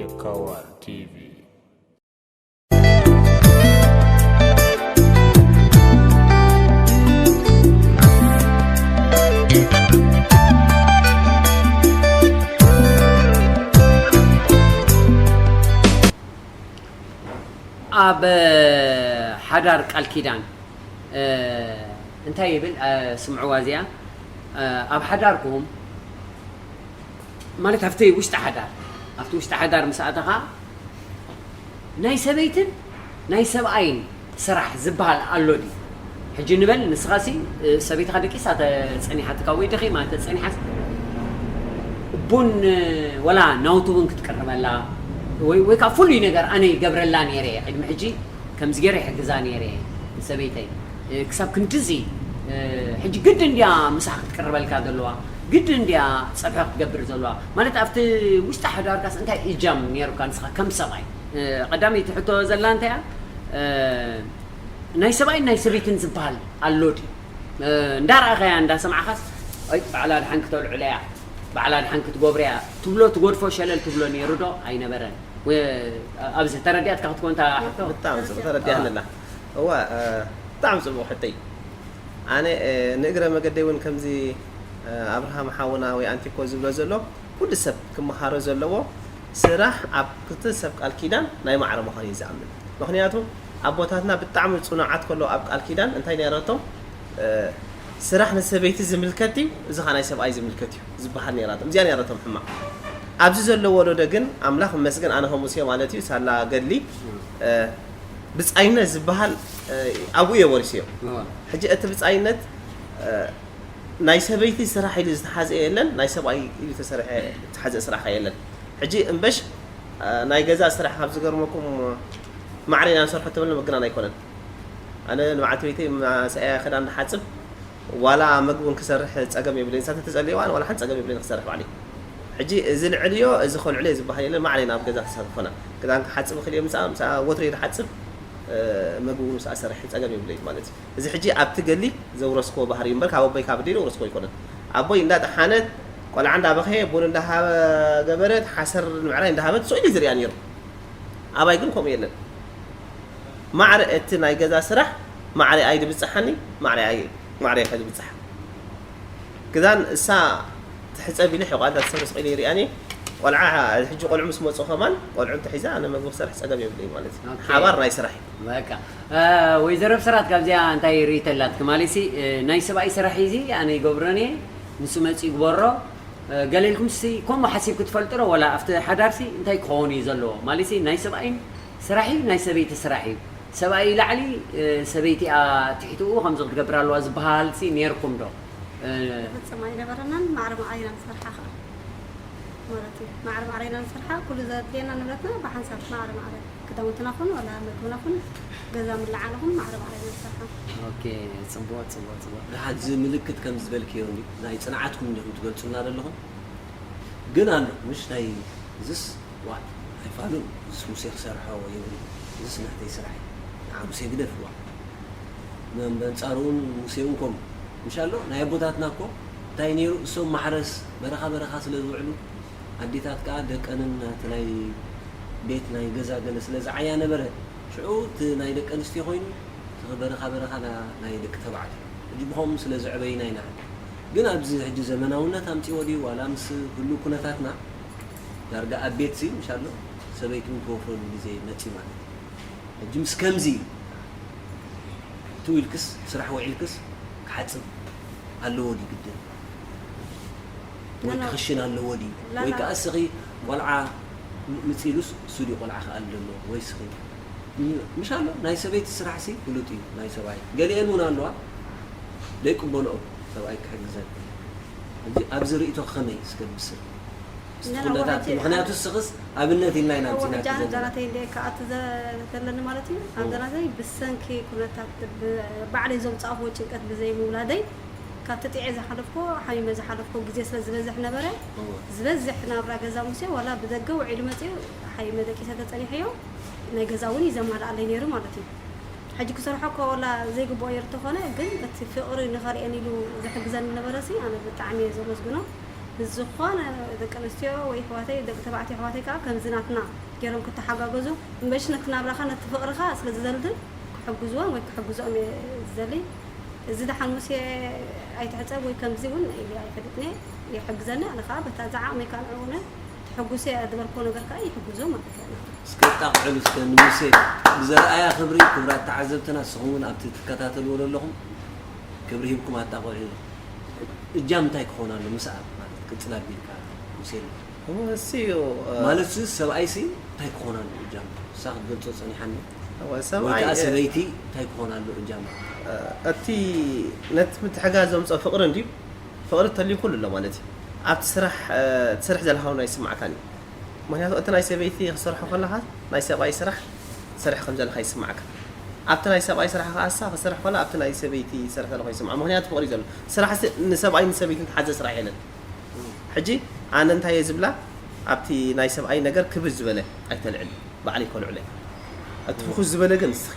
የካዋር ቲቪ። ኣብ ሓዳር ቃል ኪዳን እንታይ ይብል? ስምዕዋ እዚኣ። ኣብ ሓዳርኩም ማለት ኣብቲ ውሽጢ ሓዳር ኣብቲ ውሽጢ ሓዳር ምስ ኣተኻ ናይ ሰበይትን ናይ ሰብኣይን ስራሕ ዝበሃል ኣሎ ድዩ? ሕጂ ንበል ንስኻሲ ሰበይትኻ ደቂሳ ተፀኒሓትካ ወይ ደኺማ ተፀኒሓስ ቡን ወላ ናውቲ እውን ክትቅርበላ ወይ ወይ ከዓ ፍሉይ ነገር ኣነ ይገብረላ ነይረ እየ። ቅድሚ ሕጂ ከምዚ ገይረ ይሕግዛ ነይረ እየ ንሰበይተይ ክሳብ ክንድዚ ሕጂ ግድ እንድያ ምሳሕ ክትቅርበልካ ዘለዋ ግድ እንድያ ፀብሒ ክትገብር ዘለዋ ማለት ኣብቲ ውሽጢ ሓዳርካስ እንታይ እጃም ነይሩካ ንስኻ ከም ሰብኣይ? ቀዳመይቲ ሕቶ ዘላ እንታይ እያ? ናይ ሰብኣይን ናይ ሰበይትን ዝበሃል ኣሎ ድዩ? እንዳረኣኻያ እንዳሰማዕኻስ ኣይ ባዕላ ድሓን ክተልዕሎ እያ ባዕላ ድሓን ክትጎብር እያ ትብሎ ትጎድፎ ሸለል ትብሎ ነይሩ ዶ ኣይነበረን? ኣብዚ ተረዲኣትካ ክትኮን እታ ሕቶ? ብጣዕሚ ጽቡቕ ተረዲኣ ኣለና። እዋ ብጣዕሚ ጽቡቕ ሕቶይ። ኣነ ንእግረ መገደይ እውን ከምዚ ኣብርሃም ሓውና ወይ ኣንቲኮ ዝብሎ ዘሎ ኩሉ ሰብ ክመሃሮ ዘለዎ ስራሕ ኣብ ክልተ ሰብ ቃል ኪዳን ናይ ማዕረ ምዃኑ እዩ ዝኣምን። ምኽንያቱ ኣቦታትና ብጣዕሚ ፅኑዓት ከለዉ ኣብ ቃል ኪዳን እንታይ ነይረቶም ስራሕ ንሰበይቲ ዝምልከት እዩ፣ እዚ ከዓ ናይ ሰብኣይ ዝምልከት እዩ ዝበሃል ነይራቶም። እዚኣ ነይረቶም ሕማቕ። ኣብዚ ዘሎ ወለዶ ግን ኣምላኽ ይመስገን ኣነ ከም ሙሴ ማለት እዩ ሳላ ገድሊ ብፃይነት ዝበሃል ኣብኡ እየ ወሪሰዮ። ሕጂ እቲ ብፃይነት ናይ ሰበይቲ ስራሕ ኢሉ ዝተሓዘ የለን፣ ናይ ሰብኣይ ኢሉ ዝተሰርሐ ዝተሓዘ ስራሕ ከ የለን። ሕጂ እምበሽ ናይ ገዛ ስራሕ ካብ ዝገርመኩም ማዕረ ኢና ንሰርሖ ተበልና ምግናን ኣይኮነን። ኣነ ንበዓልቲ ቤተይ ማሰያ ክዳን ንሓፅብ ዋላ መግቢ እውን ክሰርሕ ፀገም የብለይን። ንሳ ተተፀልየ ዋላ ሓንቲ ፀገም የብለይን ክሰርሕ ባዕለይ። ሕጂ እዚ ልዕልዮ እዚ ከልዕልዮ ዝበሃል የለን። ማዕረ ኢና ኣብ ገዛ ተሳትፎና ክዳን ክሓፅብ እኽእል እየ። ምሳኣ ምሳኣ ወትሩ እየ ዝሓፅብ መግቢ እውን ምስኣ ሰርሐ ፀገም የብለይን ማለት እዩ። እዚ ሕጂ ኣብቲ ገሊ ዘውረስክዎ ባህሪ እዩ እምበር ካብ ኣቦይ ካብ ኣደይ ዘውረስክዎ ኣይኮነን። ኣቦይ እንዳጠሓነት ቆልዓ እንዳበኸየ ቡን እንዳገበረት ሓሰር ንምዕራይ እንዳሃበት ስቕ ኢሉ እዩ ዝሪኣ ነይሩ። ኣባይ ግን ከምኡ የለን። ማዕረ እቲ ናይ ገዛ ስራሕ ማዕረ ኣይ ድብፅሓኒ ማዕረ ኣይ ማዕረ ከ ድብፅሓ ክዳን እሳ ትሕፀብ ኢለ ሕቋ እንዳተሰብረ ስቕ ኢለ ይሪኣኒ። ቆልዓ ሕጂ ቆልዑ ምስ መፁ ከማን ቆልዑ እንተሒዛ ኣነ መግቢ ክሰርሕ ፀገም የብለይ ማለት እዩ። ሓባር ናይ ስራሕ እዩ። በቃ ወይዘሮ ብስራት ካብዚኣ እንታይ ርእይቶ ኣላትኪ? ማለትሲ ናይ ሰብኣይ ስራሕ እዚ ኣነ ይገብሮን እየ ንሱ መፂ ይግበሮ ገለ ኢልኩም ሲ ከምኡ ሓሲብኪ ትፈልጢ ዶ? ወላ ኣብቲ ሓዳርሲ እንታይ ክኸውን እዩ ዘለዎ? ማለትሲ ናይ ሰብኣይን ስራሕ እዩ ናይ ሰበይቲ ስራሕ እዩ። ሰብኣይ ላዕሊ ሰበይቲ እያ ትሕትኡ ከምዚ ክትገብር ኣለዋ ዝበሃል ሲ ነይርኩም ዶ? ፍፅም ኣይነበረናን ማዕረ ማዕረ ኢና ንሰርሓ ከዓ ማለት እዩ። ማዕረ ማዕረ ኢና ንሰርሓ ኩሉ ዘድልየና ንብረትና ብሓንሳብ ማዕረ ማዕረ ክዳውንትና ኹን ዋላ መግብና ኹን ገዛ ምልዓል ኹን ማዕረ ማዕረ ኢና ንሰርሓ። ኦኬ ፅቡቅ ፅቡቅ ፅቡቅ። ደሓን እዚ ምልክት ከም ዝበልክዮ እንዲ ናይ ፅንዓትኩም እንዲኹም ትገልፁልና ዘለኹም ግን ኣሎ ምሽ ናይ እዝስ ዋ ኣይፋሉን እዝስ ሙሴ ክሰርሖ የብሉ እዝስ ናተይ ስራሕ እዩ ንዓ ሙሴ ግደፍዋ በንፃሩ እውን ሙሴ እውን ከምኡ ምሽ ኣሎ ናይ ኣቦታትና እኮ እንታይ ነይሩ እሶም ማሕረስ በረኻ በረኻ ስለ ዝውዕሉ ኣዴታት ከዓ ደቀንን እቲ ናይ ቤት ናይ ገዛ ገለ ስለ ዝዓያ ነበረ ሽዑ እቲ ናይ ደቂ ኣንስትዮ ኮይኑ እቲ በረኻ በረኻ ናይ ደቂ ተባዕትዮ ሕጂ ብኸምኡ ስለ ዝዕበይና ኢና ግን ኣብዚ ሕጂ ዘመናውነት ኣምፂዎ ድዩ ዋላ ምስ ህሉ ኩነታትና ዳርጋ ኣብ ቤት ሲ ምሻሎ ሰበይቱ እውን ክወፍረሉ ግዜ መፂ ማለት እዩ ሕጂ ምስ ከምዚ ትው ኢልክስ ስራሕ ውዒልክስ ክሓፅብ ኣለዎ ድዩ ግድን ወይ ክኽሽን ኣለዎ ድዩ ወይ ከዓ እስኺ ቆልዓ ምፂሉስ እሱ ድዩ ቆልዓ ክኣል ዘለዎ ወይ እስኺ ምሻሎ ናይ ሰበይቲ ስራሕ ሲ ፍሉጥ እዩ ናይ ሰብኣይ ገሊአን እውን ኣለዋ ደይቅበልኦ ሰብኣይ ክሕግዘን ሕጂ ኣብዚ ርእቶ ከመይ እስከ ብስር ኩነታት ምክንያቱ እስኽስ ኣብነት ኢልና ኢና ኣምፂና ሕጂ ኣነ ጃናተይ እንደ ክኣቱ ዘለኒ ማለት እዩ ኣብ ጃናተይ ብሰንኪ ኩነታት ባዕለይ ዘምፃእክዎ ጭንቀት ብዘይ ምውላደይ ካብ ተጢዐ ዝሓለፍኮ ሓሚመ ዝሓለፍኮ ግዜ ስለ ዝበዝሕ ነበረ ዝበዝሕ ናብራ ገዛ ሙሴ ዋላ ብደገ ውዒሉ መፅኡ ሓሚመ ደቂሰ ተፀኒሐዮ ናይ ገዛ እውን እዩ ዘማልኣለይ ነይሩ ማለት እዩ ሕጂ ክሰርሖ እኮ ዋላ ዘይግብኦ እየ እንተኾነ፣ ግን እቲ ፍቕሪ ንኸርእየኒ ኢሉ ዝሕግዘኒ ነበረሲ ኣነ ብጣዕሚ እየ ዘመስግኖ። ዝኾነ ደቂ ኣንስትዮ ወይ ኣሕዋተይ፣ ደቂ ተባዕትዮ ኣሕዋተይ ከዓ ከምዚ ናትና ገይሮም ክተሓጋገዙ፣ እምበይሽ ነቲ ናብራኻ፣ ነቲ ፍቕርኻ ስለ ዝደልድል ክሕግዝዎም ወይ ክሕግዝኦም እየ ዝደሊ። እዚ ደሓን ሙሴ ኣይትሕጸብ ወይ ከምዚ እውን ኢለ ኣይፈልጥን እየ። ይሕግዘኒ፣ ኣነ ከዓ በታ ዝዓቕመይ ከዓ ንዕኡ እውን ተሐጉሰ ዝበልክዎ ነገር ከዓ ይሕግዞ ማለት እዩ። እስከ ኣጣቕዕሉ እስከ ንሙሴ ብዘርኣያ ክብሪ። ክብራት ተዓዘብትና፣ ንስኹም እውን ኣብቲ ትከታተልዎ ዘለኹም ክብሪ ሂብኩም ኣጣቕዑ። እጃም እንታይ ክኾን ኣሎ? ምስ ኣብ ማለት ቅጽል ኣቢልካ ሙሴ ኣሎ። እወ፣ እሱ እዩ፣ እ፣ ማለት ሲ ሰብኣይ ሲ እንታይ ክኾን ኣሎ እጃም? ንሳ ክትገልጾ ጸኒሓኒ። እወ፣ ወይ ሰብኣይ፣ ከዓ እ፣ ሰበይቲ እንታይ ክኾን ኣሎ እጃም? እ፣ እቲ ነቲ ምትሕጋዝ ዘምጽኦ ፍቕሪ እንድዩ። ፍቕሪ ተልዩ ኩሉ ኣሎ ማለት እዩ። ኣብቲ ስራሕ፣ እ፣ ትሰርሕ ዘለኻ እውን ኣይስማዕካን እዩ። ምኽንያቱ እቲ ናይ ሰበይቲ ክሰርሖ ከለኻ ናይ ሰብኣይ ስራሕ ትሰርሕ ከም ዘለኻ ይስማዕካ። ኣብቲ ናይ ሰብኣይ ስራሕ ከኣ እሳ ክሰርሕ ከላ ኣብቲ ናይ ሰበይቲ ዝሰርሕ ዘለኹ ይስምዓ። ምኽንያቱ ፍቕሪ እዩ ዘሎ። ስራሕ ሲ ንሰብኣይ ንሰበይትን ተሓዘ ስራሕ የለን። ሕጂ ኣነ እንታይ እየ ዝብላ፣ ኣብቲ ናይ ሰብኣይ ነገር ክብድ ዝበለ ኣይተልዕል፣ ባዕለይ ከልዕሎ እየ። እቲ ፍኹስ ዝበለ ግን ንስኺ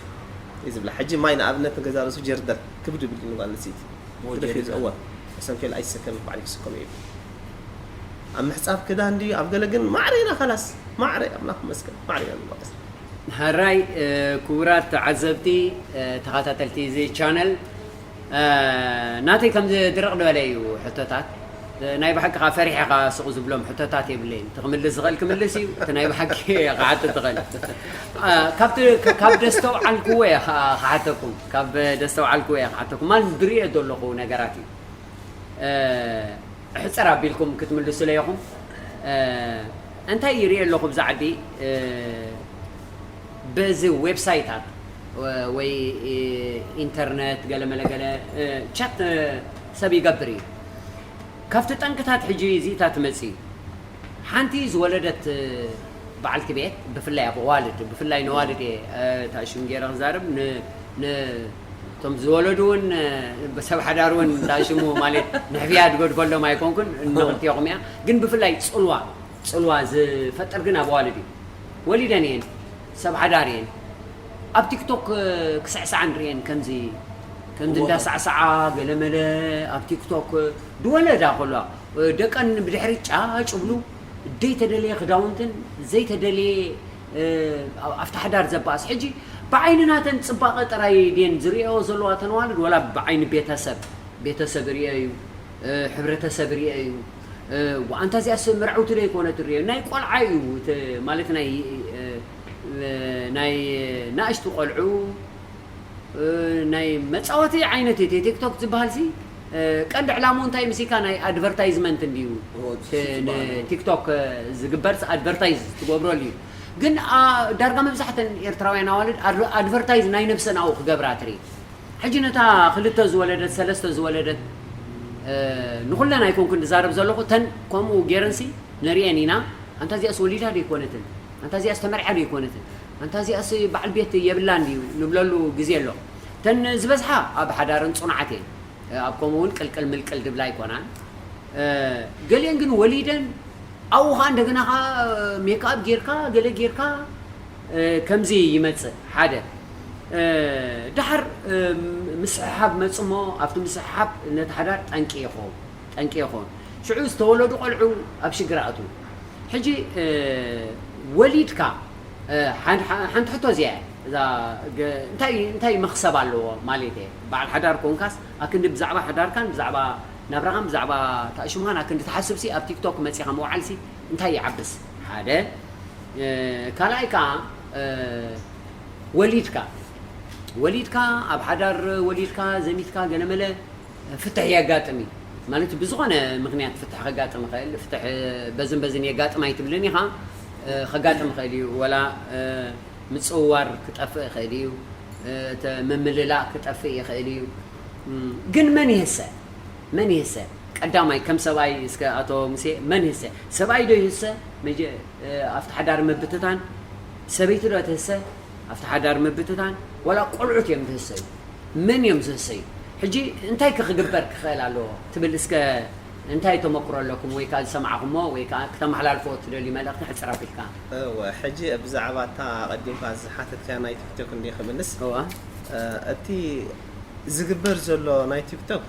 እየ ዝብላ። ሕጂ ማይ ንኣብነት ንገዛ ርእሱ ጀርደን ክብድ ይብል ንጓል ኣንስተይቲ። ኦ፣ ግደፍ እዩ ጀርደን። ዝእወ፣ ተሰንፌል ኣይሰከምን፣ ባዕለይ ክስከሞ እየ። ኣብ ምሕጻብ ክዳን ድዩ ኣብ ገለ ግን ማዕረ ኢና፣ ከላስ ማዕረ፣ ኣምላኽ ይመስገን፣ ማዕረ ኢና ንጓዓዝ። ሕራይ፣ እ፣ ክቡራት ተዓዘብቲ፣ እ፣ ተኸታተልቲ እዚ ቻነል፣ እ፣ ናተይ ከምዚ ድርቕ ዝበለ እዩ ሕቶታት። እ፣ ናይ ብሓቂ ኸዓ ፈሪሐ ኸዓ ስቕ ዝብሎም ሕቶታት የብለይን። እቲ ክምልስ ዝኽእል ክምልስ እዩ፣ እቲ ናይ ብሓቂ ክሓትት ዝኽእል። እ፣ ካብቲ፣ ካብ ደስተውዓልክዎ እየ ኸዓ ክሓተኩም፣ ካብ ደስተውዓልክዎ እየ ክሓተኩም። ማለት ድርእዮ ዘለኹ ነገራት እዩ። እ፣ ሕጽር ኣቢልኩም ክትምልሱለይ ኢኹም። እ፣ እንታይ ይርኢ ኣለኹ ብዛ ዓዲ፣ እ፣ በዚ ዌብሳይታት ወ-፣ ወይ፣ እ፣ ኢንተርነት ገለ መለ ገለ፣ እ፣ ቻት፣ እ፣ ሰብ ይገብር እዩ። ካብቲ ጠንቅታት ሕጂ እዚእታ ትመጽእ እዩ። ሓንቲ ዝወለደት፣ እ፣ በዓልቲ ቤት፣ ብፍላይ ኣብ ኣዋልድ፣ ብፍላይ ነዋልድ እየ፣ እ፣ እታ ሽም ገይረ ክዛረብ፣ ን-፣ ን-፣ እቶም ዝወለዱ እውን፣ እ፣ ሰብ ሓዳር እውን እታ ሽሙ ማለት ንሕፍያ ዝገድፈሎም ኣይኮንኩን፣ ንኽልቲኦኹም እያ። ግን ብፍላይ ጽልዋ፣ ጽልዋ ዝፈጥር ግን ኣብ ኣዋልድ እዩ። ወሊደን እየን፣ ሰብ ሓዳር እየን። ኣብ ቲክቶክ፣ እ፣ ክስዕስዓ ንርእየን ከምዚ፣ ከምዚ እወ። እንዳሳዕስዓ ገለመለ ኣብ ቲክቶክ፣ እ፣ ዝወለዳ ከለዋ፣ እ፣ ደቀን ብድሕሪ ጫጭ ብሉ፣ ዘይተደለየ ክዳውንትን ዘይተደለየ፣ እ፣ ኣብ-፣ ኣብቲ ሓዳር ዘባእስ። ሕጂ ብዓይኒ ናተን ጽባቐ ጥራይ ድየን ዝርእዮ ዘለዋ እተን ኣዋልድ፣ ወላ ብዓይኒ ቤተሰብ፣ ቤተሰብ ርእዮ እዩ፣ እ፣ ሕብረተሰብ ርእዮ እዩ። እ፣ ኣንታ እዚኣስ መርዓውቲ ዶ ኣይኮነት ርእዮ? ናይ ቆልዓ እዩ፣ እቲ ማለት ናይ፣ እ፣ እ፣ ናይ ናእሽቱ ቆልዑ፣ እ፣ ናይ መጻወቲ ዓይነት እቲ ቲክቶክ ዝበሃል ሲ፣ እ፣ ቀንዲ ዕላምኡ እንታይ ምሲካ ናይ ኣድቨርታይዝመንት እንድዩ። እዎ፣ እቲ እሱ ዝበሃል። ንቲክቶክ ዝግበር ኣድቨርታይዝ ትገብረሉ እዩ። ግን፣ ኣ፣ ዳርጋ መብዛሕተን ኤርትራውያን ኣዋልድ ኣድ-፣ ኣድቨርታይዝ ናይ ነብሰን ኣብኡ ክገብራ ትርኢ። ሕጂ ነታ ክልተ ዝወለደት፣ ሰለስተ ዝወለደት፣ እ፣ ንኹለን ኣይኮንኩን ዝዛረብ ዘለኹ፣ እተን ከምኡ ጌረንሲ ንርእየን ኢና። ኣንታ እዚኣስ ወሊዳ ዶ ኣይኮነትን? ኣንታ እዚኣስ ተመርዓ ዶ ኣይኮነትን? ኣንታ እዚኣስ በዓል ቤት የብላን ድዩ? ንብለሉ ግዜ ኣሎ። እተን ዝበዝሓ ኣብ ሓዳረን ጽኑዓት እየን። ኣብ ከምኡ እውን ቅልቅል ምልቅል ድብላ ኣይኮናን። እ፣ ገሊአን ግን ወሊደን ኣብኡ ኸዓ እንደገና ኸዓ ሜክኣፕ ጌርካ፣ ገለ ጌርካ፣ እ፣ ከምዚ ይመጽእ ሓደ። እ፣ ደሓር፣ እ፣ ምስሕሓብ መጽእ እሞ ኣብቲ ምስሕሓብ ነቲ ሓዳር ጠንቂ ይኸውን፣ ጠንቂ ይኸውን። ሽዑ ዝተወለዱ ቆልዑ ኣብ ሽግር ኣትዉ። ሕጂ፣ እ፣ ወሊድካ፣ እ፣ ሓን-፣ ሓ-፣ ሓንቲ ሕቶ እዚኣ እያ። እዛ ገ-፣ እንታይ፣ እንታይ መኽሰብ ኣለዎ ማለት እየ? በዓል ሓዳር ኮንካስ ኣክንዲ ብዛዕባ ሓዳርካን ብዛዕባ ናብራኻን ብዛዕባ ታእሽምኻን ኣክንዲ ትሓስብሲ ኣብ ቲክቶክ መጺኻ ምውዓልሲ እንታይ ይዓብስ? ሓደ። እ፣ ካልኣይ ከኣ፣ እ፣ ወሊድካ፣ ወሊድካ፣ ኣብ ሓዳር ወሊድካ፣ ዘሚትካ፣ ገለመለ፣ ፍትሕ የጋጥም እዩ። ማለት ብዝኾነ ምኽንያት ፍትሕ ከጋጥም ይኽእል። ፍትሕ በዝን በዝን የጋጥም ኣይትብልን ኢኻ። እ፣ ከጋጥም ይኽእል እዩ። ወላ፣ እ፣ ምጽውዋር ክጠፍእ ይኽእል እዩ። እ፣ እቲ ምምልላእ ክጠፍእ ይኽእል እዩ። እም፣ ግን መን ይህሰ? መን ይህሰ? ቀዳማይ ከም ሰብኣይ እስከ ኣቶ ሙሴ መን ይህሰ? ሰብኣይ ዶ ይህሰ? መጀ-፣ እ፣ ኣብቲ ሓዳር ምብትታን ሰበይቲ ዶ ትህሰ? ኣብቲ ሓዳር ምብትታን ዋላ ቆልዑት እዮም ዝህሰዩ? መን እዮም ዝህሰዩ? ሕጂ እንታይ ከ ክግበር ክኽእል ኣለዎ ትብል እስከ እንታይ ተመክሮ ኣለኩም ወይ ከኣ ዝሰማዕኩሞ ወይ ከኣ ክተመሓላልፍዎ እትደልዩ መልእኽቲ ሕጽር ኣቢልካ? እወ፣ ሕጂ ብዛዕባ እታ ኣቐዲምካ ዝሓተትካያ ናይ ቲክቶክ እንድየ ክምልስ። እወ። እቲ ዝግበር ዘሎ ናይ ቲክቶክ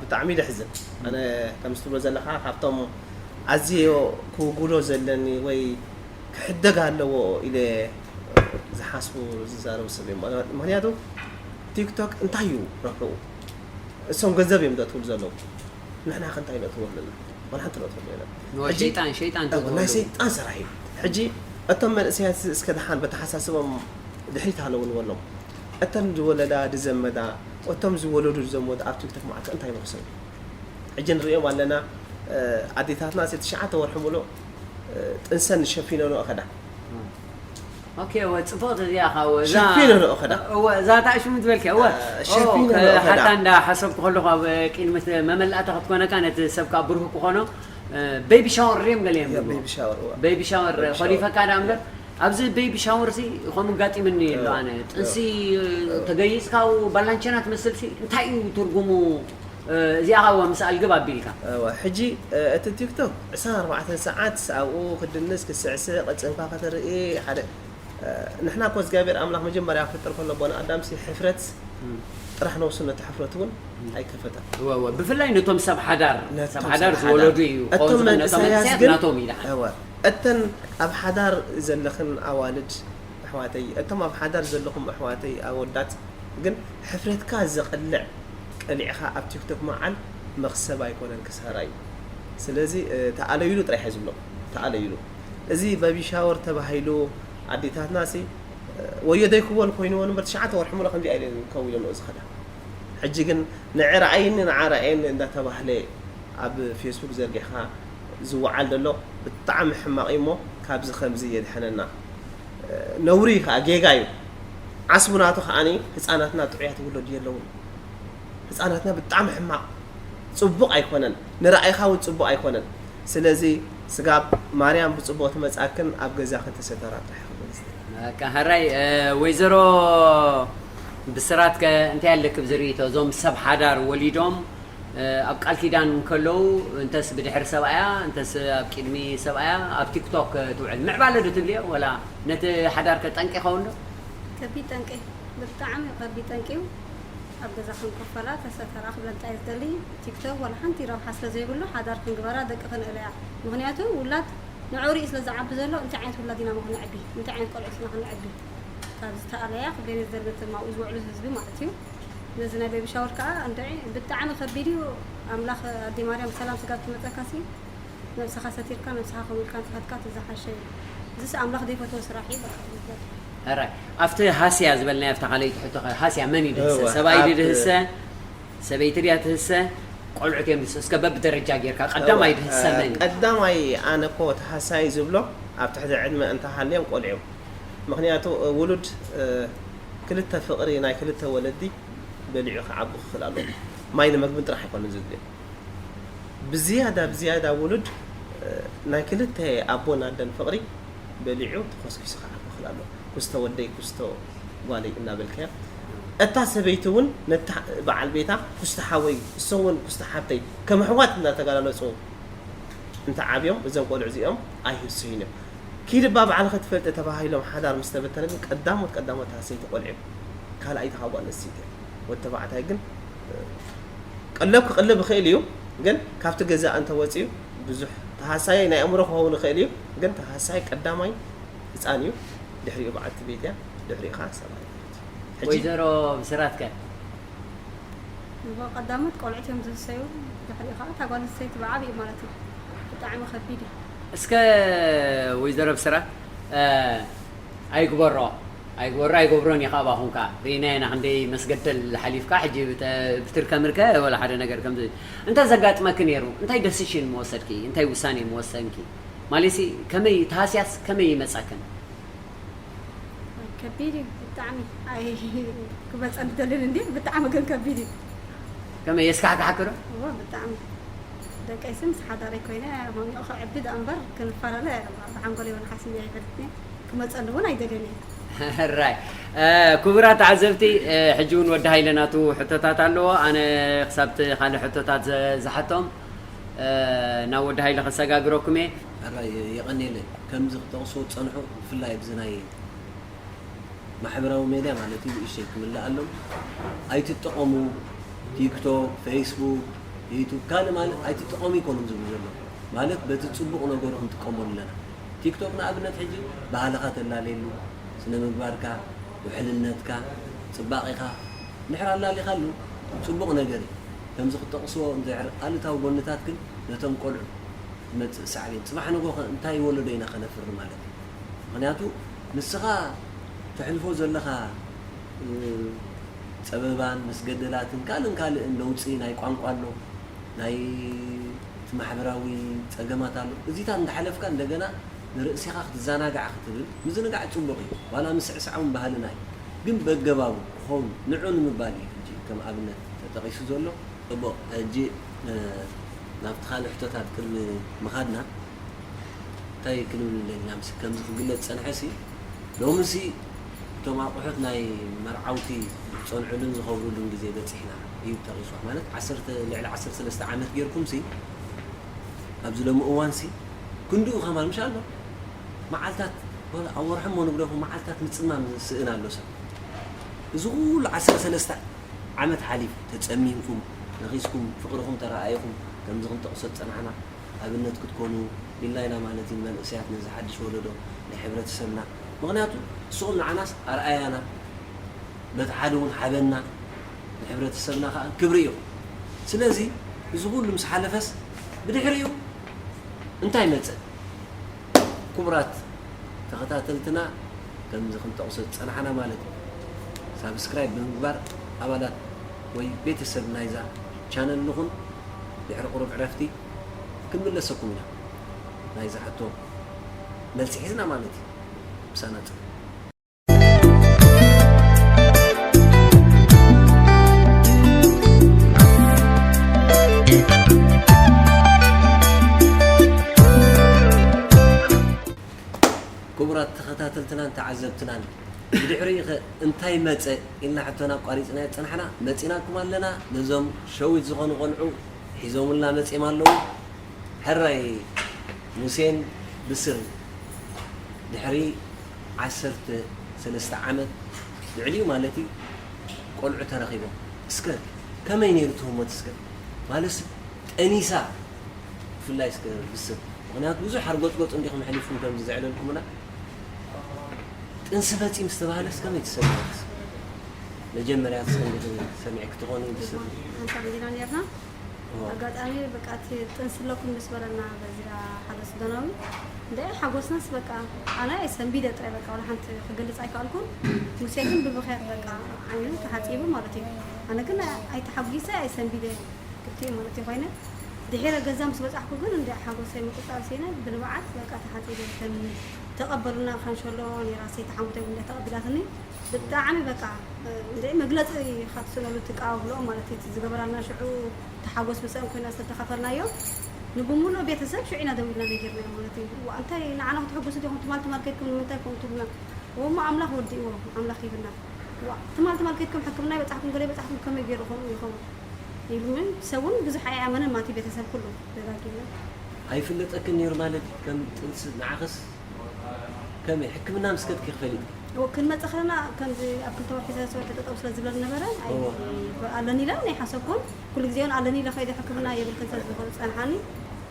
ብጣዕሚ ደሕዝን። ኣነ ከምዚ ትብሎ ዘለኻ ካብቶም ኣዝዮ ክውጉሎ ዘለኒ ወይ ክሕደግ ኣለዎ ኢለ ዝሓስቡ ዝዛረቡ ሰብ እዮም። ምክንያቱ ቲክቶክ እንታይ እዩ ረብሕኡ? እሶም ገንዘብ እዮም ዘእትውሉ ዘለዉ። ንሕና ከ እንታይ ነእትዎ ኣለና? ዋላ ሓንቲ ነእትዎ ኣለና። ሕጂ ሸይጣን ሸይጣን እዎ፣ ናይ ተዝወሉ። ሰይጣን ስራሕ እዩ። ሕጂ እቶም መንእሰያት እስከ ደሓን በተሓሳስቦም ድሕሪት ኣለዉ ንበሎም። እተን ዝወለዳ ድዘመዳ፣ እቶም ዝወለዱ ድዘመዱ ኣብ ቲክቶክ መዓልቲ እንታይ ንክሰቡ? ሕጂ ንርእዮም ኣለና። ኣዴታትና ሲ ትሽዓተ ወርሒ ሙሉእ ጥንሰን ሸፊኖ ንእኸዳ። ኦኬ፣ እወ ጽቡቕቲ እዚኣ ካብ እዛ ሸፊኖ ንእኸዳ። እወ እዛ ታሽሙ ዝበልኪ እወ ሸፊኖ ንእኸዳ። ሓታ እንዳ ሓሰብኩ ከለኹ ኣብ ቅድሚ መመላእታ ክትኮነካ ነቲ ሰብ ካብ ብሩህ ክኾኖ ቤቢ ሻወር ሪም ገለ እዮም ቤቢ ሻወር እወ። ቤቢ ሻወር ቤቢ ሻወር። ኮሊፈካ ዳ እምበር ኣብዚ ቤቢ ሻወር ሲ ከምኡ ጋጢምኒ ኣሎ ኣነ ጥንሲ ተገይጽካ ባላንቸና ትመስል ሲ እንታይ እዩ ትርጉሙ? እዚኣ ካብ ምስ ኣልግብ ኣቢልካ እወ፣ ሕጂ እቲ ቲክቶክ ዕስራን ኣርባዕተን ሰዓት ኣብኡ ክድንስ ክስዕስዕ ቅልጽምካ ከተርኢ ሓደ ንሕና እኮ እግዚኣብሔር ኣምላኽ መጀመርያ ክፍጥር ከሎ ቦን ኣዳምሲ ሕፍረት ጥራሕ ነብሱ ነቲ ሕፍረት እውን ኣይከፈተን። እወ እወ ብፍላይ ነቶም ሰብ ሓዳር ነቶም ሰብ ሓዳር ሰብ ሓዳር። ዝወለዱ እዩ እቶም ከወንዝቕ ነቶም መንእሰያት መንእሰያት ግን ናቶም ይልዓል እወ፣ እተን ኣብ ሓዳር ዘለኽን ኣዋልድ ኣሕዋተይ፣ እቶም ኣብ ሓዳር ዘለኹም ኣሕዋተይ ኣወዳት ግን ሕፍረትካ ዘቕልዕ ቀሊዕኻ ኣብ ቲክቶክ መዓል መኽሰብ ኣይኮነን ክሳራ እዩ። ስለዚ ተኣለይሉ ጥራሕ እየ ዝብሎ። ተኣለይሉ እዚ በቢ ሻወር ተባሂሉ ኣዴታትና ሲ ወዮ ደይክወን ኮይንወን እምበር ትሽዓተ ወርሒ ሙሉእ ከምዚ ኣይለን ከው ኢለን ዝኸዳ። ሕጂ ግን ንዐ ረኣይኒ ንዓ ረኣየኒ እንዳተባህለ ኣብ ፌስቡክ ዘርጊሕካ ዝወዓል ዘሎ ብጣዕሚ ሕማቕ እዩ እሞ ካብዚ ከምዚ የድሕነና። ነውሪ እዩ ከዓ ጌጋ እዩ። ዓስቡ ናቱ ከዓኒ ህፃናትና ጥዑያት ውለዱ የለውን። ህፃናትና ብጣዕሚ ሕማቕ ፅቡቕ ኣይኮነን። ንረኣይኻ እውን ፅቡቕ ኣይኮነን። ስለዚ ስጋብ ማርያም ብፅቡቕ ትመፃክን ኣብ ገዛኽን ተሰተራ ጥራሕ ክብል በቃ ሕራይ ወይዘሮ ብስራት ከ እንታይ ኣለክብ ዝርእቶ እዞም ሰብ ሓዳር ወሊዶም ኣብ ቃል ኪዳን ከለዉ እንተስ ብድሕሪ ሰብኣያ እንተስ ኣብ ቅድሚ ሰብኣያ ኣብ ቲክቶክ ትውዕል ምዕባለ ዶ ትብልዮ ወላ ነቲ ሓዳር ከ ጠንቂ ይኸውን ዶ? ከቢድ ጠንቂ ብጣዕሚ ከቢድ ጠንቂ እዩ። ኣብ ገዛ ክንኮፈላ ተሰተራ ክብለልካ እየ ዝደሊ። ቲክቶክ ዋላ ሓንቲ ረብሓ ስለ ዘይብሉ ሓዳር ክንግበራ ደቂ ክንእለያ። ምክንያቱ ውላድ ንዑ ሪኢ ስለ ዝዓቢ ዘሎ እንታይ ዓይነት ውላድ ኢና ሞ ክነዕቢ እንታይ ዓይነት ቆልዑት ኢና ክነዕቢ ካብ ዝተኣለያ ክብለኒ ዝደሊ ነቶም ኣብኡ ዝውዕሉ ህዝቢ ማለት እዩ። ነዚ ናይ ቤቢ ሻወር ከዓ እንድዒ ብጣዕሚ ከቢድ እዩ። ኣምላኽ ኣዴ ማርያም ብሰላም ስጋብ ትመፀካ ሲ ነብስኻ ሰቲርካ ነብስኻ ከምኡ ኢልካ እንተኸድካ እቲ ዝሓሸ እዩ። እዚስ ኣምላኽ ዘይፈትዎ ስራሕ እዩ በቃ። ሕራይ ኣብቲ ሃስያ ዝበልናዮ ኣብታ ካልኣይቲ ሕቶ ከ ሃስያ መን እዩ ድህሰ? እወ፣ ሰብኣይ ድዩ ኣብ- ድህሰ? ሰበይቲ ድያ ትህሰ? ቆልዑት እዮም ድህሰ? እስከ በብደረጃ ጌርካ ቀዳማይ ድህሰ መን እዩ? ቀዳማይ ኣነ እኮ ተሃሳይ ዝብሎ ኣብ ትሕቲ ዕድመ እንተሃልዮም ቆልዑ እዮም። ምክንያቱ ውሉድ ክልተ ፍቕሪ ናይ ክልተ ወለዲ በሊዑ ክዓቢ ክኽእል ኣለዎ። ማይ ንመግብን ጥራሕ ኣይኮነን ዘድልዮ። ብዝያዳ ብዝያዳ ውሉድ ናይ ክልተ ኣቦን ኣደን ፍቕሪ በሊዑ ተኾስኪሱ ክዓቢ ክኽእል ኣለዎ። ኩስቶ ወደይ ኩስቶ ጓለይ እናበልካዮ እታ ሰበይቲ እውን ነታ በዓል ቤታ ኩስቶ ሓወይ እሶም እውን ኩስቶ ሓብተይ ከም ኣሕዋት እናተጋላለፁ እንተ ዓብዮም እዞም ቆልዑ እዚኦም ኣይህስዩን እዮም። ኪድ እባ ባዕልኺ ትፈልጢ ተባሂሎም ሓዳር ምስ ተበተነ ግን ቀዳሞት ቀዳሞት ሃሰይቲ ቆልዑ እዮም። ካልኣይቲ ካብ ጓል ኣንስተይቲ እያ። ወዲ ተባዕታይ ግን ቀለብ ክቕልብ ይኽእል እዩ፣ ግን ካብቲ ገዛ እንተወፂኡ ብዙሕ ተሃሳይ ናይ ኣእምሮ ክኸውን ይኽእል እዩ፣ ግን ተሃሳይ ቀዳማይ ህፃን እዩ፣ ድሕሪኡ በዓልቲ ቤት እያ፣ ድሕሪኡ ከዓ ሰብኣይ ማለት እዩ። ሕጂ ወይዘሮ ብስራት ከ? እሞ ቀዳሞት ቆልዑት እዮም ዝህሰዩ፣ ድሕሪኡ ከዓ እታ ጓል ኣንስተይቲ ብዓብይኡ ማለት እዩ። ብጣዕሚ ከቢድ እዩ። እስከ ወይዘሮ ብስራት እ፣ ኣይግበሮ ኣይግበሮ ኣይገብሮን እዩ ካባኹም ከዓ ርኢና ኢና ክንደይ መስገደል ሓሊፍካ ሕጂ ብተ- ብትርከምርከ ወላ ሓደ ነገር ከምዚ እንተ ዘጋጥመክን ነይሩ እንታይ ደሲሽን ምወሰድኪ እንታይ ውሳኔ ምወሰንኪ ማለትሲ ከመይ ተሃስያስ ከመይ ይመፀክን ከቢድ እዩ ብጣዕሚ። ኣይ ክበፀን ዝደልን እንዲ ብጣዕሚ ግን ከቢድ እዩ። ከመይ የስካሕካሓኪ ዶ እዎ ብጣዕሚ። ደቀይሲ ምስ ሓዳረይ ኮይነ ሞኒቑ ከዕቢ ደኣ እምበር ክንፈላለ ብሓንጎለይ እውን ሓሲበ ኣይፈልጥን እየ። ክመፀኒ እውን ኣይደልን እየ። ራይ እ፣ ክቡራት ተዓዘብቲ እ፣ ሕጂ እውን ወዲ ሃይለ ናቱ ሕቶታት ኣለዎ ኣነ ክሳብቲ ካልእ ሕቶታት ዘ- ዝሓቶም እ፣ ናብ ወዲ ሃይለ ከሰጋግረኩም እየ ሕራይ የቐንየለይ ከምዚ ክጠቕሱ ዝፀንሑ ብፍላይ ኣብዚ ናይ ማሕበራዊ ሜድያ ማለት እዩ ንእሽተይ ክምልኣሎም ኣይትጠቐሙ። ቲክቶክ፣ ፌስቡክ፣ ዩቱብ ካልእ ማለት ኣይትጠቐሙ ኣይኮኑን ዝብሉ ዘሎ ማለት በቲ ጽቡቕ ነገሩ ክንጥቀመሉ ኣለና። ቲክቶክ ንኣብነት ሕጂ ባህልኻ ተላለየሉ፣ ስነ ምግባርካ፣ ውሕልነትካ፣ ጽባቐኻ እንድሕር ኣላሊኻሉ ጽቡቕ ነገር እዩ። ከምዚ ክጠቕስዎ እንድሕር ኣሉታዊ ጎንታት ግን ነቶም ቆልዑ ዝመጽእ ሳዕቤን ጽባሕ ንግሆ ከ እንታይ ወለዶ ኢና ከነፍሪ ማለት እዩ። ምኽንያቱ ንስኻ ተሕልፎ ዘለኻ ጸበባን መስገደላትን ካልእን ካልእን ለውጢ ናይ ቋንቋ ኣሎ፣ ናይ እቲ ማሕበራዊ ጸገማት ኣሎ። እዚታት እንዳሓለፍካ እንደገና ንርእሲኻ ክትዘናጋዕ ክትብል ምዝንጋዕ ጽቡቕ እዩ። ዋላ ምስዕሳዕ እውን ባህልና እዩ። ግን በገባቡ ክኸውን ንዑ ንምባል እዩ ሕጂ ከም ኣብነት ተጠቒሱ ዘሎ። ጽቡቕ፣ ሕጂ ናብቲ ካልእ ሕቶታት ቅድሚ ምኻድና እንታይ ክንብል ንደሊ ኢና ምስ ከምዚ ክግለጽ ዝጸንሐ ሲ ሎሚ ሲ እቶም ኣቑሑት ናይ መርዓውቲ ዝጸንዕሉን ዝኸብሩሉን ግዜ በጺሕና እዩ ተጠቒሱ። ማለት ዓሰርተ ልዕሊ ዓሰርተ ሰለስተ ዓመት ጌርኩም ሲ ኣብዚ ሎሚ እዋን ሲ ክንድኡ ከማን ምሽ ኣሎ መዓልታት ኣብ ወርሒ እሞ ንግደፉ መዓልታት ምጽማም ዝስእን ኣሎ ሰብ እዚ ኩሉ ዓሰርተ ሰለስተ ዓመት ሓሊፉ ተጸሚምኩም ነኺስኩም ፍቕርኹም ተረኣኢኹም ከምዚ ክንጠቕሶ ዝጸናሕና ኣብነት ክትኮኑ ኢልና ኢና ማለት እዩ ንመንእሰያት ነዚ ሓድሽ ወለዶ ናይ ሕብረተሰብና ምኽንያቱ ንስኹም ንዓናስ ኣርኣያና በቲ ሓደ እውን ሓበንና ንሕብረተሰብና ከዓ ክብሪ እዩ ስለዚ እዚ ኩሉ ምስ ሓለፈስ ብድሕሪኡ እንታይ መፀ ክቡራት ተኸታተልትና ከምዚ ክንጠቕሶ ዝፀናሕና ማለት እዩ ሳብስክራይብ ብምግባር ኣባላት ወይ ቤተሰብ ናይዛ ቻነል ንኹን ድሕሪ ቁሩብ ዕረፍቲ ክንምለሰኩም ኢና ናይዛ ሕቶ መልሲ ሒዝና ማለት እዩ ምሳና ፅን ክቡራት ተኸታተልትናን ተዓዘብትናን ብድሕሪኡ ኸ እንታይ መፀ ኢልና ሕቶና ኣቋሪፅና የፀናሕና መፂናኩም ኣለና ነዞም ሸዊት ዝኾኑ ቆልዑ ሒዞምልና መፂኦም ኣለዉ ሕራይ ሙሴን ብስርን ድሕሪ ዓሰርተ ሰለስተ ዓመት ልዕሊኡ ማለት እዩ ቆልዑ ተረኺቦም እስከ ከመይ ነይሩ ትህሞት እስከ ማለትስ ጠኒሳ ብፍላይ እስከ ብስር ምክንያቱ ብዙሕ ሓርጎፅጎፅ እንዲኹም ሕሊፍኩም ከምዚ ዘዕለልኩምና ጥንሲ ፈፂም ዝተባህለስ ከመይ ትሰምዕት መጀመርያ ትሰምዒ ሰሚዕክ ትኾኒ ብስር ሓንሳብ ዲና ነርና ኣጋጣሚ በቃ እቲ ጥንሲ ኣለኩም ምስ በለና በዚኣ ሓደ ሱዳናዊ እንደ ሓጎስናስ በቃ ኣነ ሰንቢደ ጥራይ በቃ ወላ ሓንቲ ክገልፅ ኣይከኣልኩን ሙሴ ግን ብብኽያት በቃ ዓይኑ ተሓፂቡ ማለት እዩ ኣነ ግን ኣይተሓጒሰ ኣይሰንቢደ ክልቲኡ ማለት እዩ ኮይነ ድሒረ ገዛ ምስ በፃሕኩ ግን እንደ ሓጎሰይ ምቁፃር ሲነ ብንብዓት በቃ ተሓፂቡ ተቀበሉና ካንሸሎ ኔራ ሰይቲ ሓሙተ እንደ ተቀቢላትኒ ብጣዕሚ በቃ እንደ መግለፂ ካብ ትስእነሉ ትቃወብልኦ ማለት እዩ ዝገበራልና ሽዑ ተሓጎስ ምስአን ኮይና ዝተተኻፈልናዮ ንብሙሉእ ቤተሰብ ሽዑ ኢና ደዊልና ነጊርናዮ ማለት እዩ ዋእ እንታይ ንዓና ክትሕጉሱ ዲኹም ትማል ትማል ከድኩም ንምንታይ ከምኡ ትብሉና እሞ ኣምላኽ ወዲእዎ ኣምላኽ ሂብና ዋእ ትማል ትማል ከድኩም ሕክምና ይበፃሕኩም ገለ ይበፃሕኩም ከመይ ገይሩ ከምኡ ይኸውን ኢሉምን ሰውን ብዙሕ ኣይኣመነን ማለት እዩ ቤተሰብ ኩሉ ደጋጊምና ኣይፍለጠክን ነይሩ ማለት ከም ጥንሲ ንዓኽስ ከመይ ሕክምና ምስ ከድኪ ክፈሊጥኪ እወ ክንመጽእ ከለና ከምዚ ኣብ ክልተ ወርሒ ሰለስተ ወርሒ ጠጠው ስለ ዝብለኒ ነበረ ኣይ ኣለኒ ኢለ ናይ ሓሰብኩን ኩሉ ግዜ እውን ኣለኒ ኢለ ከይደ ሕክምና የብልክን ስለ ዝኮነ ዝጸንሓኒ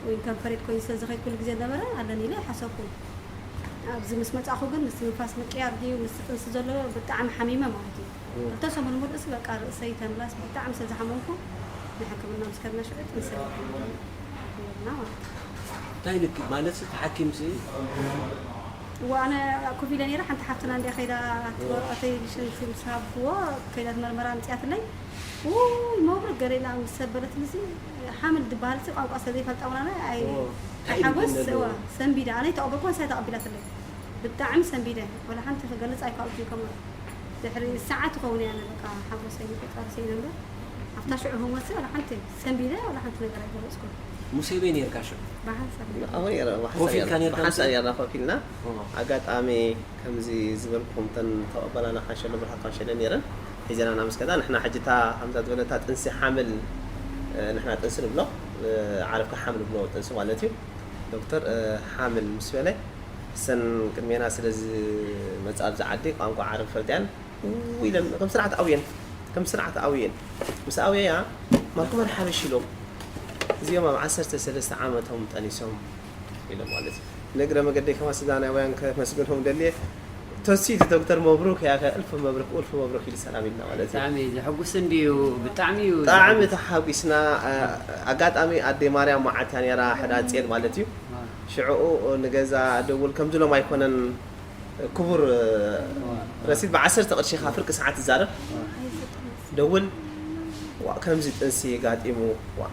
ወይ ከም ፈሪድ ኮይኑ ስለ ዝኸይድ ኩሉ ግዜ ነበረ ኣለኒ ኢለ ኣይሓሰብኩን ኣብዚ ምስ መጻእኹ ግን ምስ ምንፋስ ምቅያር ድዩ ምስ ጥንሲ ዘሎ ብጣዕሚ ሓሚመ ማለት እዩ ክልተ ሰሙን ሙሉእስ በቃ ርእሰይ ተምላስ ብጣዕሚ ስለ ዝሓመምኩ ንሕክምና ምስ ከድና ሽዑ ጥንሲ ኣለኩም ና ማለት እዩ እንታይ ልክ ማለት ተሓኪምሲ እዋ ኣነ ኮፍ ኢለ ነይረ ሓንቲ ሓፍትና እንዲያ ከይዳ ወረቐተይ ሽንቲ ምስ ሃብክዎ ከይዳ መርመራ ኣምፅያትለይ ውይ መብሩክ ገለ ኢላ ምስ ሰበለትልሲ ሓምል ዝበሃል ሲ ቋንቋ ስለ ዘይፈልጣ እውን ኣነ ኣይ ሓጎስ እዋ ሰንቢደ ኣነ ይተቐበልኩ ንሳ ተቐቢላትለይ ብጣዕሚ ሰንቢደ ወላ ሓንቲ ክገልፅ ኣይከኣልኩ ከማ ድሕሪ ሰዓት ይኸውን እያ በቃ ሓጎሰይ ምቁፃር ስኢነ እምበር ኣብታ ሽዑ ህሞት ወላ ሓንቲ ሰንቢደ ወላ ሓንቲ ነገር ኣይገለፅኩን ሙሴ በይ ነርካ ሽዑ ብሓንሳብ ኣብኡ ነይረ ኮፍ ኢልካ ነርካ ብሓንሳብ ነርና ኮፍ ኢልና ኣጋጣሚ ከምዚ ዝበልኩም ተን ተቐበላና ካንሸሎ ብርሃ ካንሸሎ ነይረን ሒዘናና ምስ ከዳ ንሕና ሕጂ እታ ከምዛ ዝበለታ ጥንሲ ሓምል ንሕና ጥንሲ ንብሎ ዓረፍካ ሓምል ብሎ ጥንሲ ማለት እዩ ዶክተር ሓምል ምስ በለ እሰን ቅድሜና ስለ ዝመጻ ኣብዚ ዓዲ ቋንቋ ዓረብ ፈልጥያን ው ኢለን ከም ስርዓት ኣውየን፣ ከም ስርዓት ኣውየን። ምስ ኣውየያ ማልኩመን ሓበሽ ኢሎም። እዚኦም ኣብ ዓሰርተ ሰለስተ ዓመቶም ጠኒሶም ኢሎም ማለት እዩ። ንእግረ መገደይ ከማ ሱዳናውያን ከመስግኖም ደልየ። ተሲት ዶክተር መብሩክ ያኸ እልፍ መብሩክ፣ እልፍ መብሩክ ኢሉ ሰላም ኢልና ማለት እዩ። ብጣዕሚ ዘሐጉስ እንድዩ፣ ብጣዕሚ እዩ ብጣዕሚ ዘሐጉስ። ተሓጒስና። እ፣ ኣጋጣሚ ኣደ ማርያም መዓት እያ ነይራ፣ ሕዳር ጼን ማለት እዩ። ዋ። ሽዕኡ ንገዛ ደውል ከምዚ ሎም ኣይኮነን ክቡር፣ እ፣ ዋ። ረሲድ ብዓሰርተ ቅርሺ ኢኻ ፍርቂ ሰዓት ትዛረብ። ዋ። ደውል፣ ዋ፣ ከምዚ ጥንሲ ጋጢሙ፣ ዋ።